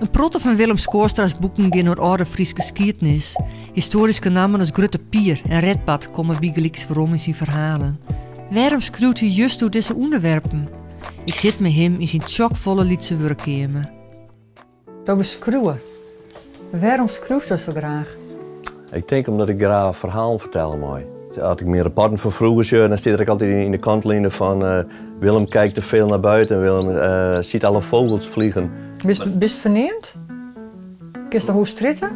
In protte fan Willem Schoorstra boeken gean oer âlde Fryske skiednis. Histoaryske nammen as Grutte Pier en Redbad komme bygelyks werom yn syn ferhalen. Wêrom skriuwt hy just oer dizze ûnderwerpen? Ik sit mei him yn syn tsjokfolle lytse wurkkeamer. Do bist skriuwer. Wêrom skriuwst do sa graach? Ik tink omdat ik graach ferhalen fertelle mei. As ik myn rapporten fan froeger sjoch, dan stiet der ek altyd yn de kantlinen fan Willem kijkt te veel naar buiten, Willem ziet alle vogels vliegen. Bist, bist ferneamd? Kinst de oer strjitte?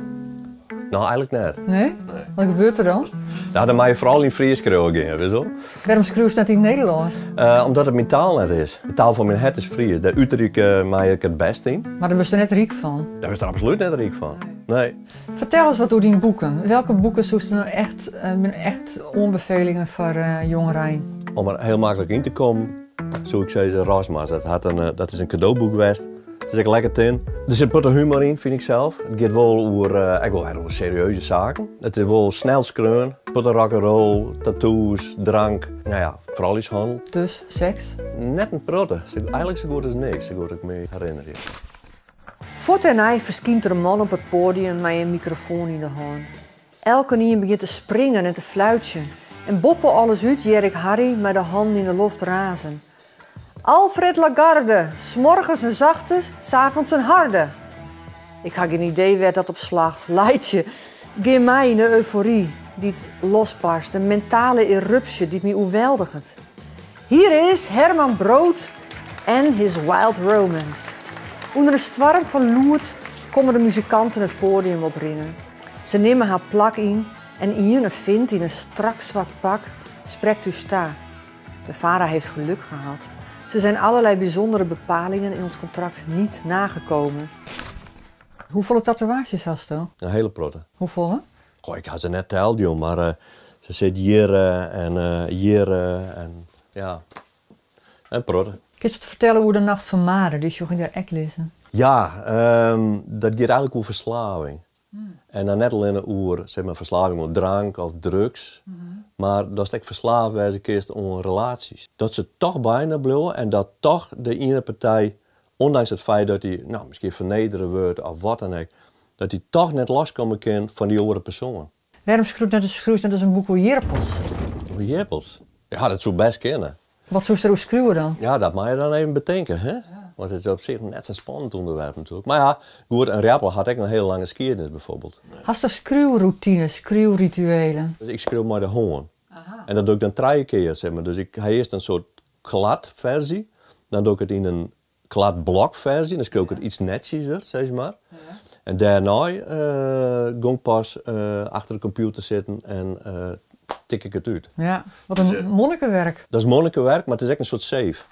No, eigentlik net. Nee? Wat gebeurt der dan? No, dan moatte je foaral yn Frysk skriuwe gean, witst wol. Wêrom skriuwst net yn Nederlânsk? Omdat it myn taal net is. De taal fan myn hert is Frysk. Dêr uterje ik my ek it bêst yn. Mar dêr wurdst der net ryk fan? Dêr wurdst der absolút net ryk fan, nee. Fertel ris wat oer dyn boeken. Welke boeken soest no echt, binne echt oanbefelingen foar jongerein? Om der hiel maklik yn te kommen, soe ik sizze Rosmos. Dat, hat in, dat is in kadoboek west. It is ek lekker tin. Der sit protte humor yn, fyn ik sels. It giet wol oer, ek wol wer oer serieuze saken. It is wol snel skreaun. Protte rock'n'roll, tattoos, drank. No ja, frouljushannel. Dus seks? Net in protte. Eigentlik sa goed as niks, sa goed ik my herinnerje. Fuort dêrnei ferskynt der in man op it poadium mei in mikrofoan yn de hân. Elkenien begjint te springen en te fluitsjen. En boppe alles út hear ik Harry mei de hannen yn de loft razen. Alfred Lagarde, 's morgens in zachte, 's avonds in harde. Ik ha gjin idee wêr't dat op slacht. Laitsje, gean mei yn de eufory dy't losbarst, in mentale erupsje dy't my oerweldiget. Hier is Herman Brood en his Wild Romance. Under in stoarm fan lûd komme de muzikanten it poadium oprinnen. Se nimme har plak yn en ien, in fint yn in strak swart pak, sprekt ús ta. De VARA heeft geluk gehad. Ze zijn allerlei bijzondere bepalingen in ons contract niet nagekomen. Hoefolle tatoeaazjes hasto? In hiele protte. Hoefolle? Goh, ik ha se net teld, jong, mar se sit hjir en hjir en ja, in protte. Kinst it fertelle oer De Nacht van Mare? Dy sjoch ik dêr ek lizzen. Ja, dat giet eigentlik oer ferslaving. En dan net allinne oer sis mar, ferslaving oan drank of drugs, mar datst ek ferslave wêze kinst oan relaasjes. Dat se toch byinoar bliuwe en dat toch de iene partij, ûndanks it feit dat dy no, miskien fernedere wurdt of wat dan ek, dat dy toch net loskomme kin fan dy oare persoan. Wêrom skriuwst net, skriuwst net ris in boek oer jirpels? Oer jirpels? Ja, dat soe bêst kinne. Wat soest deroer skriuwe dan? Ja, dat moat je dan even betinke, hè? Want it is op sich net sa'n spannend ûnderwerp natuerlik. Mar ja, goed, in jirpel hat ek in hiele lange skiednis byfoarbyld. Hasto skriuwrûtines, skriuwrituelen? Dus ik skriuw mei de hân. En dat doch ik dan trije kear, sis mar. Dus ik ha earst in soart kladferzje, dan doch ik it yn in kladblokferzje, dan skriuw ik it iets netsjeser, sis mar. En dêrnei gong ik pas achter de kompjûter sitten en tik ik it út. Ja, wat in monnikenwerk. Dat is monnikenwerk, mar it is ek in soart safe.